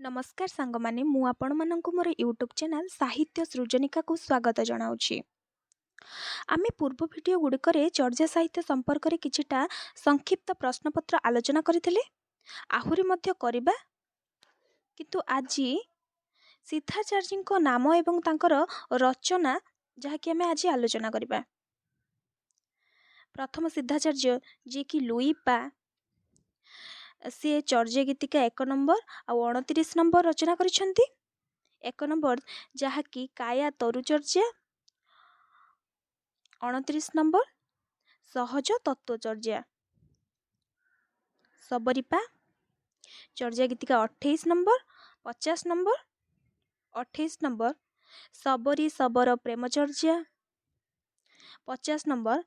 ନମସ୍କାର ସାଙ୍ଗମାନେ, ମୁଁ ଆପଣମାନଙ୍କୁ ମୋର ୟୁଟ୍ୟୁବ୍ ଚ୍ୟାନେଲ୍ ସାହିତ୍ୟ ସୃଜନିକାକୁ ସ୍ୱାଗତ ଜଣାଉଛି। ଆମେ ପୂର୍ବ ଭିଡ଼ିଓ ଗୁଡ଼ିକରେ ଚର୍ଚ୍ଚା ସାହିତ୍ୟ ସମ୍ପର୍କରେ କିଛିଟା ସଂକ୍ଷିପ୍ତ ପ୍ରଶ୍ନପତ୍ର ଆଲୋଚନା କରିଥିଲେ, ଆହୁରି ମଧ୍ୟ କରିବା। କିନ୍ତୁ ଆଜି ସିଦ୍ଧାଚାର୍ଯ୍ୟଙ୍କ ନାମ ଏବଂ ତାଙ୍କର ରଚନା, ଯାହାକି ଆମେ ଆଜି ଆଲୋଚନା କରିବା। ପ୍ରଥମ ସିଦ୍ଧାଚାର୍ଯ୍ୟ ଯିଏକି ଲୁଇପା, ସିଏ ଚର୍ଯ୍ୟ ଗୀତିକା 1 ନମ୍ବର ଆଉ 29 ନମ୍ବର ରଚନା କରିଛନ୍ତି। 1 ନମ୍ବର ଯାହାକି କାୟା ତରୁଚର୍ଯ୍ୟା, 29 ନମ୍ବର ସହଜ ତତ୍ତ୍ୱଚର୍ଯ୍ୟା। ସବରିପା ଚର୍ଯ୍ୟା ଗୀତିକା 28 ନମ୍ବର, 50 ନମ୍ବର, 28 ନମ୍ବର ଶବରୀ ଶବର ପ୍ରେମଚର୍ଯ୍ୟା, 50 ନମ୍ବର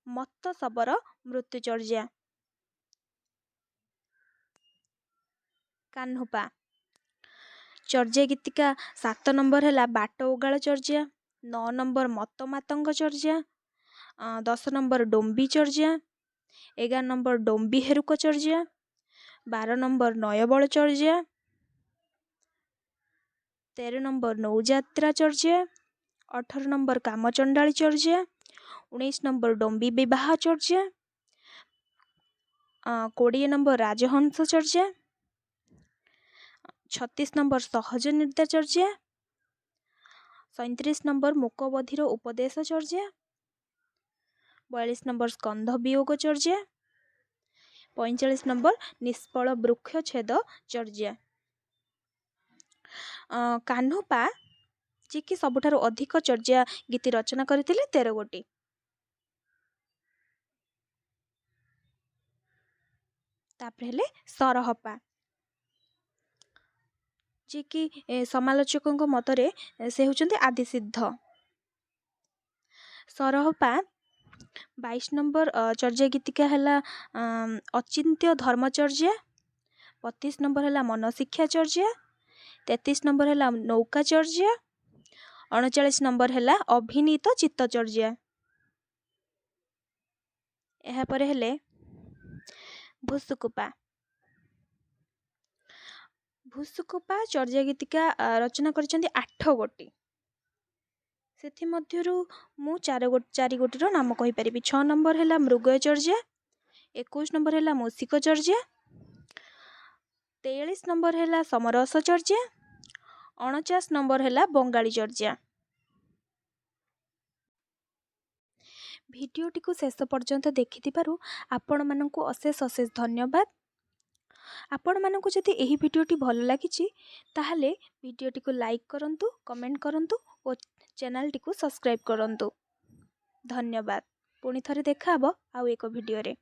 ମତ୍ତ ଶବର ମୃତ୍ୟୁଚର୍ଯ୍ୟା। କାହ୍ନୁପା ଚର୍ଯ୍ୟା ଗୀତିକା 7 ନମ୍ବର ହେଲା ବାଟ ଓଗାଳ ଚର୍ଯ୍ୟା, 9 ନମ୍ବର ମତ୍ତ ମାତଙ୍ଗ ଚର୍ଯ୍ୟା, 10 ନମ୍ବର ଡୋମ୍ବି ଚର୍ଯ୍ୟା, 11 ନମ୍ବର ଡୋମ୍ବି ହେରୁକ ଚର୍ଯ୍ୟା, 12 ନମ୍ବର ନୟବଳ ଚର୍ଯ୍ୟା, 13 ନମ୍ବର ନୌଯାତ୍ରା ଚର୍ଯ୍ୟା, 18 ନମ୍ବର କାମଚଣ୍ଡାଳୀ ଚର୍ଯ୍ୟା, 19 ନମ୍ବର ଡୋମ୍ବି ବିବାହ ଚର୍ଯ୍ୟା, 20 ନମ୍ବର ରାଜହଂସ ଚର୍ଯ୍ୟା, 36 ନମ୍ବର ସହଜ ନିର୍ଦ୍ଦା ଚର୍ଯ୍ୟା, 37 ନମ୍ବର ମୂକବଧିର ଉପଦେଶ ଚର୍ଯ୍ୟା, 42 ନମ୍ବର ସ୍କନ୍ଧ ବିୟୋଗ ଚର୍ଯ୍ୟା, 45 ନମ୍ବର ନିଷ୍ଫଳ ବୃକ୍ଷଛେଦ ଚର୍ଯ୍ୟା। କାହ୍ନୁପା ଯିଏକି ସବୁଠାରୁ ଅଧିକ ଚର୍ଯ୍ୟା ଗୀତି ରଚନା କରିଥିଲେ, 13 ଗୋଟି। ତାପରେ ହେଲେ ସରହପା, ଯିଏକି ସମାଲୋଚକଙ୍କ ମତରେ ସେ ହେଉଛନ୍ତି ଆଦିସିଦ୍ଧ। ସରହପା 22 ନମ୍ବର ଚର୍ଯ୍ୟା ଗୀତିକା ହେଲା ଅଚିନ୍ତ୍ୟ ଧର୍ମଚର୍ଯ୍ୟା, 32 ନମ୍ବର ହେଲା ମନଶିକ୍ଷା ଚର୍ଯ୍ୟା, 33 ନମ୍ବର ହେଲା ନୌକା ଚର୍ଯ୍ୟା, 39 ନମ୍ବର ହେଲା ଅଭିନୀତ ଚିତ୍ତଚର୍ଯ୍ୟା। ଏହାପରେ ହେଲେ ଭୁସୁକୁପା। ଭୁସୁକୁପା ଚର୍ଯ୍ୟା ଗୀତିକା ରଚନା କରିଛନ୍ତି 8 ଗୋଟି, ସେଥିମଧ୍ୟରୁ ମୁଁ 4 ଗୋଟିର ନାମ କହିପାରିବି। 6 ନମ୍ବର ହେଲା ମୃଗୟ ଚର୍ଯ୍ୟା, 21 ନମ୍ବର ହେଲା ମୂଷିକ ଚର୍ଯ୍ୟା, 43 ନମ୍ବର ହେଲା ସମରସ ଚର୍ଯ୍ୟା, 49 ନମ୍ବର ହେଲା ବଙ୍ଗାଳୀ ଚର୍ଯ୍ୟା। ଭିଡ଼ିଓଟିକୁ ଶେଷ ପର୍ଯ୍ୟନ୍ତ ଦେଖିଥିବାରୁ ଆପଣମାନଙ୍କୁ ଅଶେଷ ଅଶେଷ ଧନ୍ୟବାଦ। ଆପଣମାନଙ୍କୁ ଯଦି ଏହି ଭିଡ଼ିଓଟି ଭଲ ଲାଗିଛି, ତାହେଲେ ଭିଡ଼ିଓଟିକୁ ଲାଇକ୍ କରନ୍ତୁ, କମେଣ୍ଟ କରନ୍ତୁ ଓ ଚ୍ୟାନେଲଟିକୁ ସବସ୍କ୍ରାଇବ୍ କରନ୍ତୁ। ଧନ୍ୟବାଦ। ପୁଣି ଥରେ ଦେଖା ହେବ ଆଉ ଏକ ଭିଡ଼ିଓରେ।